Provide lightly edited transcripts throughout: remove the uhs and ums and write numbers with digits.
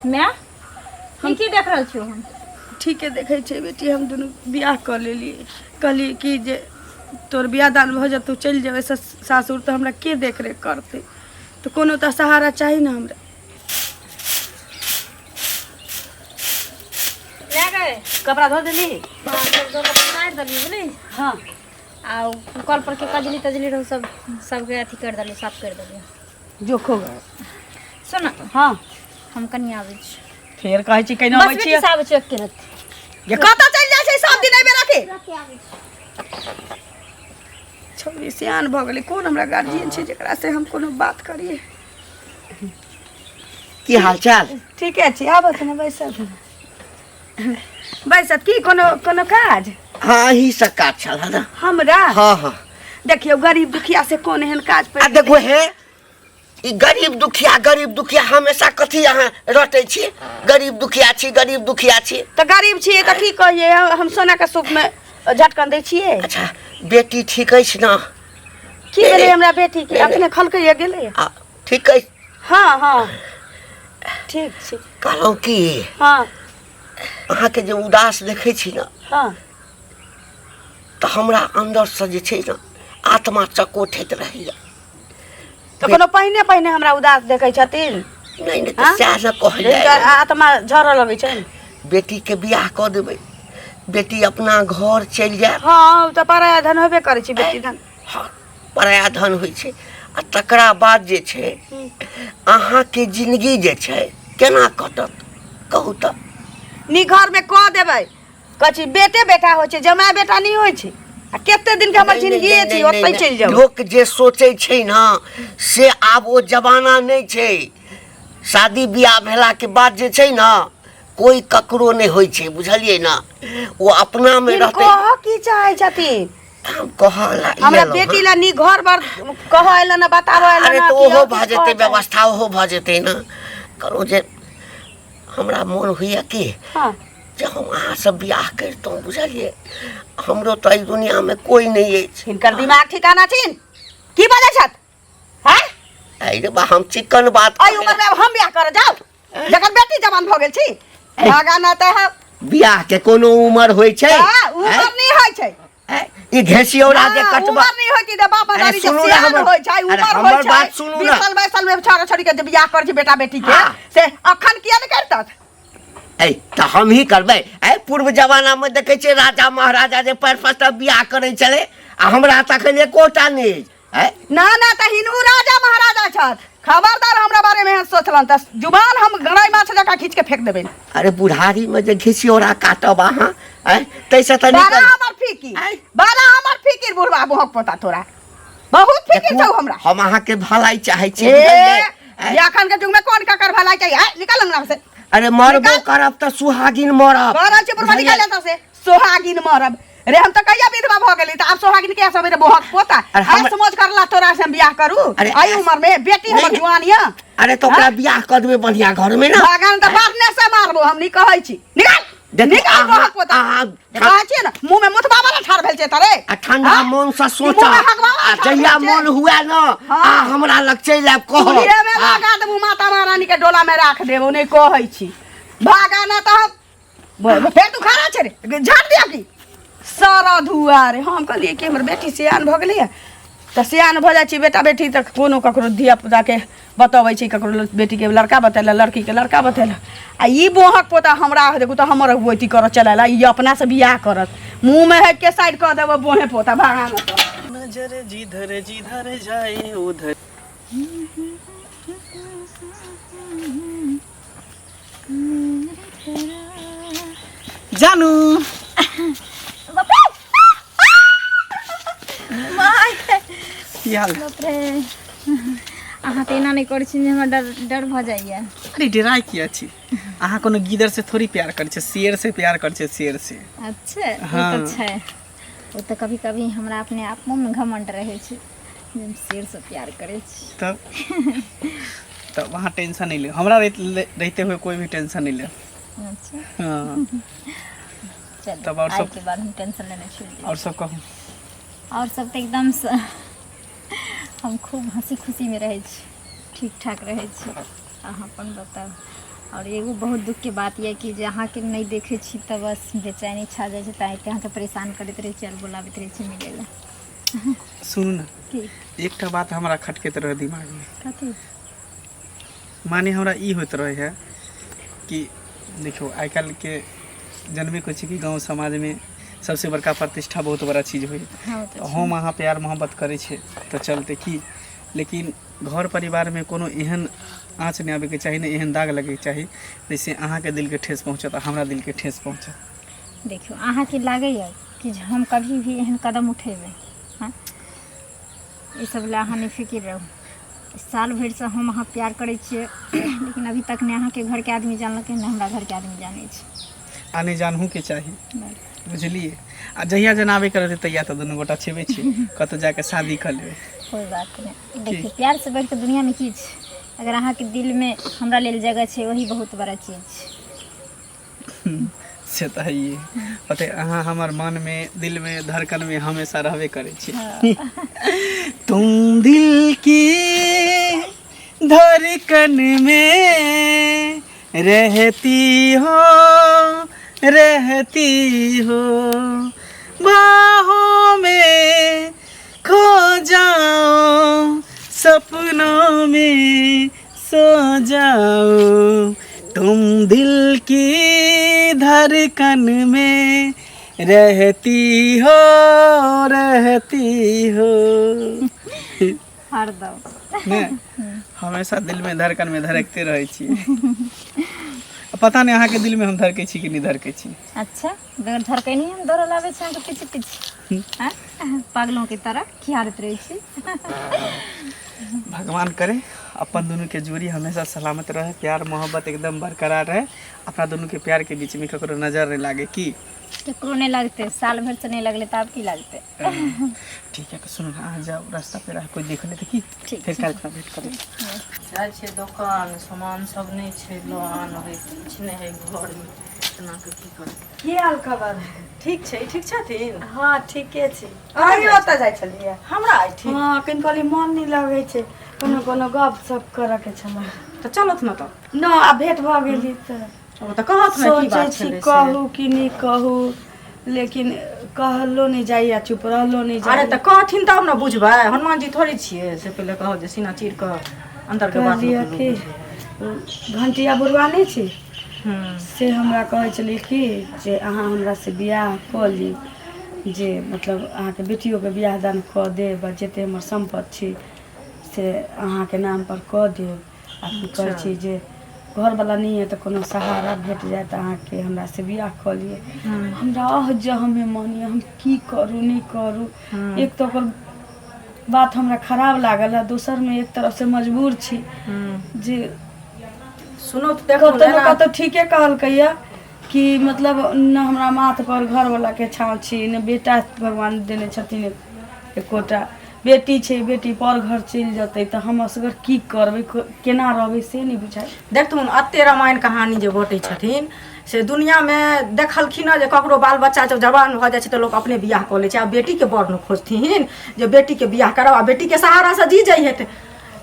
माय, हम की देख रहल छी हम? ठीके देखै छै बेटी, हम दुनू बियाह कऽ लेलियै। कहलियै कि जे तोर बियाह दान भऽ जेतौ, चलि जेबै सासुर, तऽ हमरा के देखरेख करतै? तऽ कोनो तऽ सहारा चाही ने हमरा। लए गए। कपड़ा धो देली? हाँ, सब धो कऽ मारि देलियै बुझली। हाँ। आ ओ कल पर के कजली तजली रहौ, सब सबके अथी कर देलियै, साफ कर देलियै। जोखो। सुन। हाँ। हम कनि आबै छी। फेर कहै छी कनि बस आबै बेटी छियै। से आबै छी एके रत्ती। ये कतऽ चलि जाइ छै सब दिन एहि बेरा के? रत्ती आबै छी। छौड़ी सियान भऽ गेलै, कोन हमरा गार्जियन छै जेकरा से हम कोनो बात करियै? की हाल चाल? ठीके छै, आबत ने, बैसत बैसत। की कोनो कोनो काज? हाँ, अही से काज छल है ना। हमरा? हाँ हाँ। देखियौ, गरीब दुखिया से कोन एहन काज आ पड़ि? देखो हे, ई गरीब दुखिया गरीब दुखिया हमेशा कथी अहाँ रटै छी? गरीब दुखिया छी, गरीब दुखिया छी। तऽ गरीब छियै तऽ की कहियै, हम सोना के सूप में झटकन दै छियै। अच्छा, बेटी ठीक अछि ने? की भेलै हमरा बेटी के? अखने खलकै गेलै। आ, ठीक अछि? हाँ हाँ, ठीक छै। कहलहुँ की, हाँ। अहाँके जे उदास देखै छी ने, हाँ, तऽ हमरा अन्दरसँ जे छै ने आत्मा चकोठैत रहैया। तऽ कोनो पहिने पहिने हमरा उदास देखै छथिन? नहि नहि, तऽ हाँ? सएह ने कहल हिनकर जाय। आत्मा झरऽ लगै छनि। बेटीके बियाह कऽ देबै, बेटी अपना घर चलि जायत। हाँ, ओ तऽ पराया धन होबे करै छै बेटी धन। हाँ, पराया धन होइ छै। आ तकरा बाद जे छै अहाँके जिंदगी जे छै केना कटत, कहू तऽ? नी घरमे कऽ देबै। कहै छी बेटे बेटा होइ छै, जमाय बेटा नहि होइ छै। आ कते दिन के हमर नहि, नहि, जिंदगी नहि, छी, नहि, ओतहि नहि, चलि जाउ। लोक जे सोचै छै ने से आब ओ जमाना नहि छै। शादी बियाह भेलाके बाद जे छै ने कोइ ककरो नहि होइ छै, बुझलियै ने? ओ अपनामे रहतै। कहऽ की चाहै छथिन? हम कहऽ ला ई हमरा एलहुँ बेटी हँ। ला नी घर बर कहऽ एला ना, बताबऽ एला अरे ना तऽ कि ओहो और भऽ किछु जेतै कहऽ चाहै? व्यवस्था ओहो भऽ जेतै ने। कहलहुँ जे हमरा मोन होइए कि हाँ। जे हम अहाँसँ बियाह करितहुँ, बुझलियै? हमरो तऽ एहि दुनिआँमे कोइ नहि अछि। हिनकर दिमाग ठिकाना छिन? की बजै छथि हैं? अरे रे बा, हम चिकन बात एहि उम्र में अब हम बियाह करऽ जाउ जखन बेटी जवान भऽ गेल छी? भागा ना तऽ है। बियाह के कोनो उमर होइ छै? हाँ, उमर नहीं होइ छै। आँय? ई घेसियौरा जे हाँ, कटबा उमर नहीं होइ छै तऽ बाप अरे दादी जे सुनू ने सियान होइ छै, अरे उमर होइ हमर छै। बात सुनू ने। 20 साल 22 साल में छोरा छोरी के जे बियाह करै छै बेटा बेटी के, हाँ। से अखन किया नहि करतत? ऐ तऽ हम ही करबै? ऐ पूर्व जमाना में देखै छियै राजा महाराजा जे पैर पाँच बियाह करै छलै, आ हमरा तखन एकोटा नहि अछि। ऐ ना ना, तऽ हिनू राजा महाराजा छथि। खबरदार हमरा बारे में एहन सोचलन तऽ जुबान हम गड़ाई माछ जकाँ खींच के फेंक देबनि। अरे बुढ़ारी में जे घिसियोरा काटब अहाँ, ऐ ताहिसँ तऽ बड़ा निकल हमर फिकिर, ऐ? बड़ा हमर फिकिर। बुढ़वा बुहक पोता, तोरा बहुत फिकिर देखू, छौ हमरा। हम अहाँके भलाई चाहै छी, ए, बुझलियै? ऐ? ये अखन के युग में कौन ककर भलाई चाहिए? ऐ, निकल अंगना से। अरे मरबो निकल। करब तऽ सुहागिन मरब। कह रहल छी बुढ़वा, बुझलियै? निकल एतऽ से। सोहागिन मरब रे? हम तऽ कहिया विधवा भऽ गेली, तऽ आब सोहागिन के सब रे बोहक पोता? अरे ऐश मौज करला तोरा से हम बियाह करू? अरे एहि उम्र में बेटी हमर नहीं। जुआन यऽ। अरे तऽ ओकरा बियाह कऽ देबै बढ़िया घर में ने। भगवान तऽ बापने से मारबो हम, नहीं कहै छी। निकल। देखू, निकल बोहक पोता। कहै छियै ने, मुँह में मुथबा वाला ठाढ़ भेल छै तरे। आ ठंडा हाँ? मन से ई सोच मुँह में हगवा वाला आ ठाढ़ जहिया भेल छै। मन हुए न, हाँ। आ हमरा लग चलि आयब कहब। चूल्हे में हाँ। लगा देबू, माता महारानी के डोला में राख देबू। नहीं कहै छी, भागा ना तऽ हम फेर तू खड़ा छै रे, झाड़ दिया की सारा धुआ रे। हम कहलियै कि हमर बेटी सियान भऽ गेलैए तऽ सियान भऽ जाइ छै बेटा बेटी तऽ कोनो ककरो धियापुताके बतबै छै, ककरो बेटीके लड़का बतेलक, लड़कीके लड़का बतेलक, आ ई बोहक पोता हमरा देखू तऽ हमर अगुवैती करऽ चलल। ई अपनासँ बियाह करत? मुँहमे है के साइड कऽ देबो बोहे पोता, भागा न तऽ। नजर जिधर जिधर जाए उधर। जानू। की हाल? बाप रे, अहाँ तऽ एना नहि करै छी जे हमरा डर डर भऽ जाइए। अरे डराय किया छी? अहाँ कोनो गिदर से थोड़ी प्यार करै छी, शेर से प्यार करै छी, शेर से। अच्छा, ओ हाँ। तऽ छै। ओ तऽ कभी कभी हमरा अपने आपोमे घमंड रहै छै जे हम शेरसँ प्यार करै छी। तब तब वहाँ टेंशन नहीं ले, हमरा रहते हुए कोई भी टेंशन नहीं ले। अच्छा। हाँ। चल। तब और आइ सब के बाद हम टेंशन लेने छोड़ि देब। और सब कहू। और सब तऽ एकदम से हम खूब हंसी खुशीमे रहै छी, ठीक ठाक रहै छी। अहाँ अपन बताउ। आओर एगो बहुत दुखके बात यऽ कि जे अहाँके नहि देखै छी तऽ बस बेचैनी छा जाइ छै तैँ एते अहाँके परेशान करैत रहै छी आओर बोलाबैत रहै छी मिलै लए। सुनू ने। की? एकटा बात हमरा खटकैत रहै दिमागमे। कथी? माने हमरा ई होइत रहै है कि देखियौ, आइ काल्हिके जनबे करै छी कि गाँव समाजमे सबसे बड़का प्रतिष्ठा बहुत बड़ा चीज होइ। हँ, ओ तऽ तऽ हम अहाँ प्यार मोहब्बत करै छियै तऽ चलतै की, लेकिन घर परिवारमे कोनो एहन आँच नहि आबैके चाही, नहि एहन दाग लगैके चाही जैसे अहाँके दिलके ठेस पहुँचत आ हमरा दिलके ठेस पहुँचत। देखियौ, अहाँके लागैए कि जे हम कभी भी एहन कदम उठेबै? हँ, ई सब लए अहाँ नहि फिकिर रहू। साल भरिसँ हम अहाँ प्यार करै छियै, लेकिन अभी तक नहि अहाँके घरके आदमी जानलकै, नहि हमरा घरके आदमी जानै छै। आ नहि जानहूँके चाही, बुझलियै? आ जहिया जनाबैके रहतै तहिया तऽ दुनू गोटा छेबे छी, कतहु जाके शादी कऽ लेबै। कोइ बात नहि। देखियौ, प्यारसँ बढ़िकऽ दुनिआँमे की छै? अगर अहाँके दिलमे हमरा लेल जगह छै, वही बहुत बड़ा चीज छै। से तऽ हइए पते, अहाँ हमर मनमे, दिलमे, धड़कनमे हमेशा रहबे करै छी। तुम दिल की धड़कन में रहती हो, रहती हो, बाहों में खो जाओ, सपनों में सो जाओ, तुम दिल की धड़कन में रहती हो, रहती हो। हरदम। नहि, हमेशा दिलमे, धड़कनमे धड़कते रहै छी। पता नहि अहाँके दिलमे हम धड़कै छी कि नहि धड़कै छी। अच्छा, बगैर धड़कै नहीं हम दौड़ल आबै छी अहाँके पीछे पीछे, आँय? पागलों के तरह खिहारैत रहै छी। भगवान करे अपन दुनू के जोड़ी हमेशा सलामत रहे, प्यार मोहब्बत एकदम बरकरार रहे, अपना दुनू के प्यार के बीच में ककरो नजर नहीं लागे की। केकरो नहि लगतै। साल भरि से नहि लगलै तऽ आब की लगतै? ठीक है, सुनू ने, अहाँ जाउ, रास्ता पे रह कोई देख ले की। ठीक। फिर काल्हि खुना भेंट करब। जाइ छियै दोकान, सामान सब नहि छै, लऽ आनबै, किछु नहि है घरमे, एना कऽ की करबै? की हाल खबर? ठीक छै। ठीक छथिन? हँ, ठीके छै। अहीं ओतऽ जाइ छलियै? हमरा एहिठाम? हँ, कनि कहलियै मन नहि लगै छै, कोनो कोनो गप सप करऽ के छलै। तऽ चलत ने तऽ। न, आब भेंट भऽ गेली तऽ। ओ तऽ कहत ने की सोचै बात छी छलै से। कहू कि नहि कहू, लेकिन कहलो नहि जाइए, चुप रहलो नहि अरे जाइए। तऽ कहथिन तब ने बुझबै, हनुमान जी थोड़े छियै से। पहिले कहब जे सीना चीर कऽ अन्दरके बात कहलियै लोक कि बुझबै। घंटिया बुढ़वा नहि छी, हूँ से हमरा कहै छलै कि जे अहाँ हमरासँ बियाह कऽ ली, जे मतलब अहाँके बेटियोके बियाह दान कऽ देब आ जतेक हमर सम्पत्ति छी से अहाँके नामपर कऽ देब। आ की कहै छी जे घरवला नहि यऽ तऽ कोनो सहारा भेट जायत अहाँके, हमरासँ बियाह कऽ लिअ। हमरा अह जहमे मन यऽ, हम की करू नहि करू। एक तऽ ओकर बात हमरा खराब लागल आ दोसरमे एक तरफसँ मजबूर छी जे सुनू तऽ, देखू कतौ ने ने। कतौ ठीके कहलकैया कि मतलब न हमरा माथ पर घरवला के छाँव छी, ने बेटा भगवान देने छथिन, एकोटा बेटी छै। बेटी पर घर चलि जेतै तऽ हम असगर की करबै, केना रहबै, से नहि बुझाइ। देखथुन, एते रामायण कहानी जे बटै छथिन से दुनियामे देखलखिन हँ जे ककरो बाल बच्चा जब जवान भऽ जाइ छै तऽ लोक अपने बियाह कऽ लै छै, आ बेटीके बड़ ने खोजथिन जे बेटीके बियाह करब आ बेटीके सहारासँ जी जइहेत।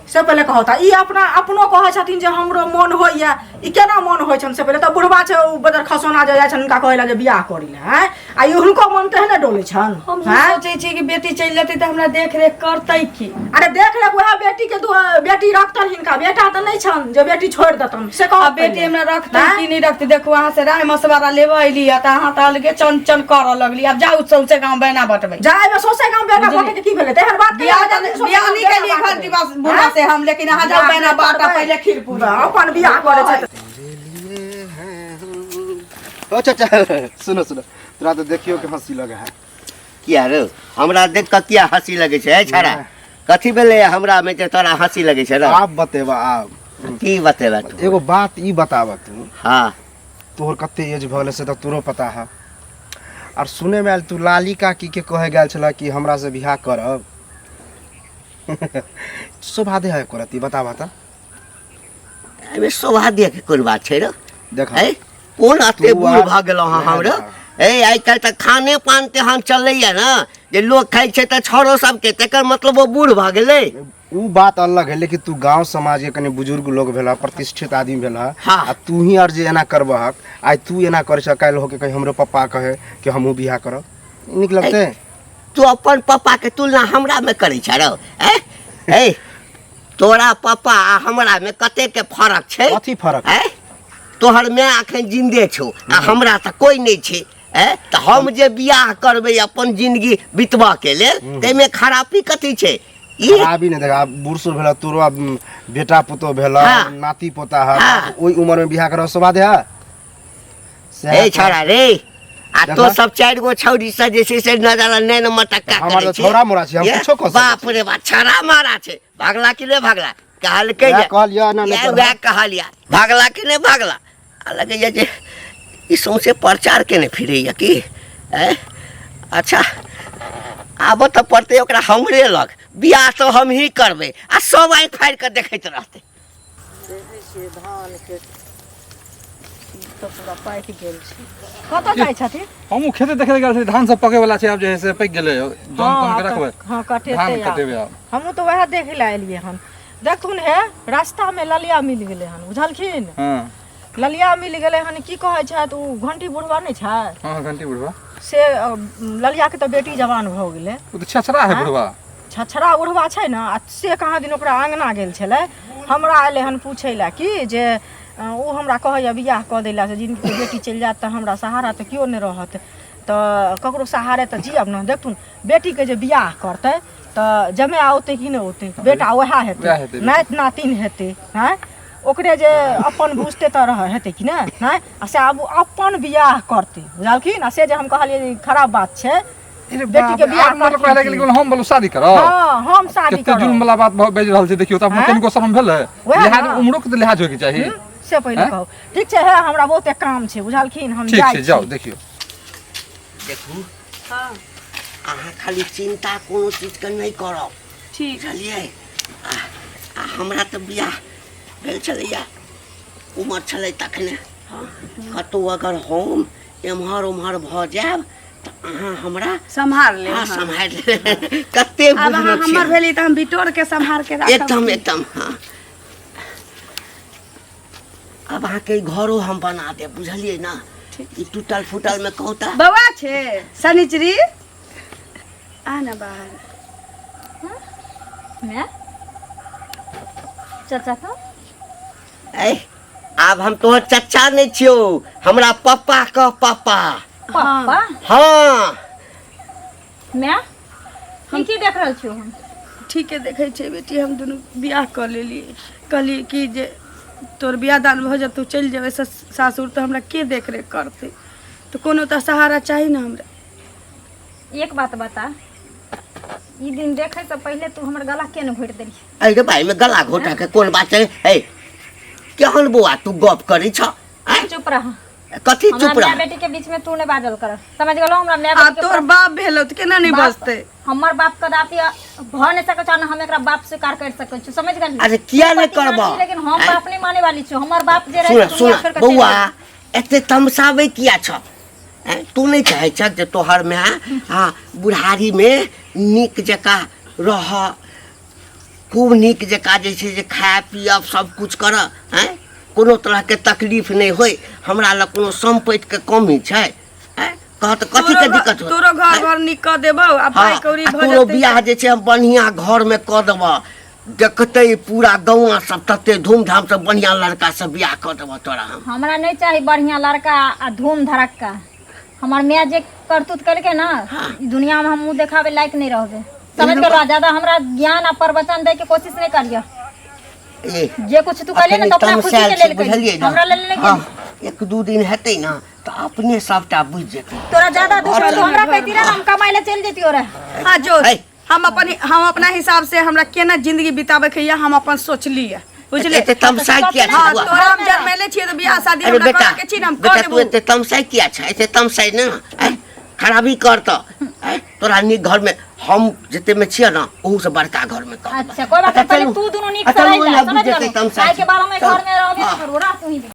से पहिले कहू तऽ, ई अपना अपनो कहै छथिन जे हमरो मोन होइए, ई केना मोन होइ छनि से पहिले तऽ? बुढ़बा छै ओ बदर खसौना जे जाइ छनि हुनका कहै लए जे बियाह करी लए, आँय? आ ई हुनको मन तेहने डोलै छनि। हम आँय? सोचै छियै कि बेटी चलि जेतै तऽ हमरा देख रेख करतै की? अरे देख रेख वएह बेटी के बेटी रखतन हिनका, बेटा तऽ नहि छनि जे बेटी छोड़ि देतन से कहू। आ बेटी हमरा रखतै कि नहि रखतै? देखू, अहाँ से राय मशवरा लेबऽ अयली हँ तऽ अहाँ तऽ अलगे चन चन करऽ लगली। आब जाउ, सौंसे गाँव बैना बटबै। जाय सौंसे गाँव बेटा बुझलियै। बटे के की भेलै? तेहन बात बियाह बियाह नहि केलियै घंटी बस बुढ़ा से हम, लेकिन अहाँ जाउ बैना बाटा पहिले खीर पूरी। अपन बियाह करै छै। ओ चाचा, सुनो सुनो, तोरा तऽ देखियो के हंसी लगे है। किया रे, हमरा देख कऽ किया हंसी लगै छै? छाड़ा, कथी भेलै हमरा मे जे तोरा हंसी लगै छै रे? आब बतेबा आब। की बतेबा तू? एगो बात ई बताबऽ तू। हाँ। तोहर कते एज भऽ गेलै से तऽ तोरो पता है, आर सुने में आयल तू लाली काकी के कहे गेल छला कि हमरा से बियाह करब। शोभा दे है करती? बताबऽ तऽ। एहिमे शोभा दिअ के कोन बात छै रे? देख। है कोन एते तू बूढ़ भऽ गेलहुँ हँ नहि, हम रे? नहि। ए, आइ काल्हि तऽ खाने पान तेहन चलैया ने जे लोक खाइ छै तऽ छौड़ो सबके, तकर मतलब ओ बूढ़ भऽ गेलै। उ बात अलग है, लेकिन तू गांव समाज के कनि बुजुर्ग लोग भेला, प्रतिष्ठित आदमी भेला। हाँ। आ तू ही आर जे एना करबहक, आइ तू एना करै छ, काल्हि होके कहीं हमरो पप्पा कहे कि हमहूँ बियाह करब, नीक लगतै? तू अपन पप्पा के तुलना हमरा में करै छ रौ? ए ए तोरा पप्पा आ हमरा में कते के फरक छै? कथी फरक? ए तोहर माय अखन जिंदे छौ आ हमरा तऽ कोई नहि छै। ए तऽ हम जे बियाह करबै अपन जिंदगी बितबऽ के लेल, ताहिमे खराबी कथी छै? ई खराबी नहीं देखा, आब बूढ़ सूढ़ भेला तोरो, आब बेटा पुतोह भेला, हाँ। नाती पोता है। हाँ। ओहि उम्र में बियाह करब शोभा दे है? ए छौड़ा रे, आ तो देखा। सब चारि गो छौड़ी से जे छै से नजर नैन मटक्का हमर करै तऽ छै। छौड़ा मोड़ा छी, हम ये, किछो कऽ सकै बाप रे बाप, छौड़ा मारा छै। भागला कि नहि भागला? कहलकै वएह जे कहलियै, एना नहि इएह करब। वएह कहलियै, भागला कि नहि भागला? आ लगैया जे ई सौंसे प्रचार केने फिरैया की? ऐं? अच्छा, आबऽ तऽ पड़तै ओकरा हमरे लग, बियाह तऽ हमही करबै आ सब आँखि फाड़ि कऽ देखैत रहतै। देखै छियै धानके तऽ पूरा पाकि गेल छै। कतऽ जाइ छथिन? हमहूँ खेते देखे गेल छली, धान सब पकै वाला छै आब, जे है से पाकि गेलै, जन तन के रखबै। हँ, कटेतै धान आब। कटेबै आब। हमहूँ तऽ वएह देखै लए एलियै हन। देखथुन हे, रास्तामे ललिया मिल गेलै हन, बुझलखिन? हँ। ललिया मिल गेलै हन। की कहै छथि, ओ घंटी बुढ़वा नहि छै? हँ, घंटी बुढ़वा। से ललियाके तऽ बेटी जवान भऽ गेलै। ओ तऽ छछरा है बुढ़वा। छछरा बुढ़वा छै ने, आ से कहाँ दिन ओकरा अङ्गना गेल छलै। हमरा एलै हन पूछै लए कि जे ओ हमरा कहैए बियाह कऽ दै लए, से जिनकी बेटी चलि जायत तऽ हमरा सहारा तऽ केओ नहि रहत, तऽ ककरो सहारे तऽ जियब ने। देखथुन, बेटीके जे बियाह करतै तऽ जमाए औतै कि नहि औतै? बेटा वएह हेतै, वएह हेतै। नाति नातिन हेतै। आँय, ओकरे जे अपन बुझतै तऽ रह हेतै कि नहि? आँय, आ से आब अपन बियाह करतै, बुझलखिन? आ से जे हम कहलियै जे ई खराब बात छै बेटी के बियाह आब मतलब करथिन कहै की? गेल हम बोलू शादी करब। हँ, हम शादी कते जुल्म करब। वाला बात बाजि रहल छै, देखियौ तऽ अपना आँय? कनिको शरम भेलै? वएह लिहाज ने। उम्रो के तऽ लिहाज होइके चाही। से पहिले आँय? कहू। ठीक छै, हे हमरा बहुते काम छै, बुझलखिन? हम ठीक जाइ छै, जाउ छी। देखियौ। देखू, अहाँ खाली चिन्ता कोनो चीजके नहि करब। ठीक। बुझलियै? आ आ हमरा तऽ बियाह भेल छलैया, उमर छलै तखने। हँ, कतहु अगर हम एम्हर ओम्हर भऽ जायब तऽ अहाँ हमरा सम्हार लेब। हाँ, हाँ। सम्हारि लेब। कते आब अहाँ बुझलो हमर छियै। भेली तऽ हम बिटोर के सम्हार के राखब। एकदम एकदम। हाँ, आब अहाँके ई घरो हम बना देब, बुझलियै ने? ई टूटल फूटल मे कहू तऽ। बौआ छै शनिचरी, आ ना बाहर। माय, चाचा का ऐ, आब हम तोहर चचा नहि छियौ, हमरा पप्पा कह, पप्पा। पापा? हाँ। माय, हम की देख रहल छियौ? हम ठीके देखै छै बेटी, हम दुनू बियाह कऽ लेलियै। कहलियै कि जे तोर बियाह दान भऽ जेतौ, चलि जेबै सासुर, तऽ हमरा के देख रेख करतै? तऽ कोनो तऽ सहारा चाही ने हमरा। एक बात बता, ई दिन देखै से पहिले तू हमर गला के ने घोटि देली? अरे भाई, में गला घोटा के कोन बात छै? ए केहन बौआ तू गप करै छ? आँय? चुप रह। कथी हमरा चुप रह? माय बेटी के बीच में तू नहीं बाजल कर, समझ गेलो? हमरा माय आ बेटी के तोर बाप भेलो तऽ केना नहि बाप- बजतै? हमर बाप कदापि भऽ नहीं सकै छौ, हम एकरा बाप स्वीकार कर सकै छी, समझ गेली? अरे किया नहि पति मानै करबह? छी, लेकिन हम आँय? बाप नहीं माने वाली छी। हमर बाप जे सुन रहे सुन बौआ, एते तमसाबै किया छ? आँय, तू नहि चाहै छह जे तोहर माय हाँ बुढ़ारीमे नीक जकाँ रह, खूब नीक जकाँ जे छै जे खाय पियब सब कुछ करऽ, आँय, कोनो तरहके तकलीफ नहि होइ? हमरा लग कोनो सम्पत्तिके कमी छै? आँय, कह तऽ कथीके दिक्कत हो? तोरो घर घर नीक कऽ देबौ आ पाइ हाँ, कौड़ी आ भऽ तोरो जेतै। बियाह जे छै हम बढ़िआँ घरमे कऽ देबऽ, देखतै पूरा गौआँ सब, तते धूमधामसँ बढ़िआँ लड़कासँ बियाह कऽ देबऽ तोरा हम। हमरा नहीं चाही बढ़िया लड़का आ धूम धड़क्का। हमर माय जे करतूत केलकै ना, ई दुनिया में हम मुंह देखावे लायक नहीं रहबे, समझ गेलो? ज्यादा हमरा ज्ञान आ प्रवचन दे के कोशिश नहीं करियो। ए जे कुछ तू कहले ना अखन तो अपना खुशी तमसायल के छी, लेल बुझलियै कहिली, ने? हमरा लेल नहीं हाँ, केली। एक दू दिन हेतै ने तऽ अपने सबटा बुझि जेतै। तोरा ज्यादा दुख रह तो हमरा कहती रह, हम कमाई ले चल जतियो रह। हाँ जो ऐ। हम अपना हिसाब से हमरा केना जिंदगी बितावे के या हम अपन सोचलिए, बुझले? एते तमसाइ किया छै हाँ बौआ? तोरा हम जन्मेले छियै तऽ बियाह शादी अरे हमरा बेटा करऽ के छी ने, हम बेटा कऽ तू देबू। एते तमसाइ किया छै? एते तमसाइ ने, ऐ, खराबी कर तऽ ऐ, तोरा नीक घर में हम जते में छियै ने ओहू से बड़का घर में कर। अच्छा, कोई बात नहीं, पहले तू दोनों नीक से अच्छा, रह चलू, जा, ओहिना समझ बुझि जेतै गेलो? तमसाइ आइ के बाद हम चल। घर में रहबे हाँ। करू, रह तू ही।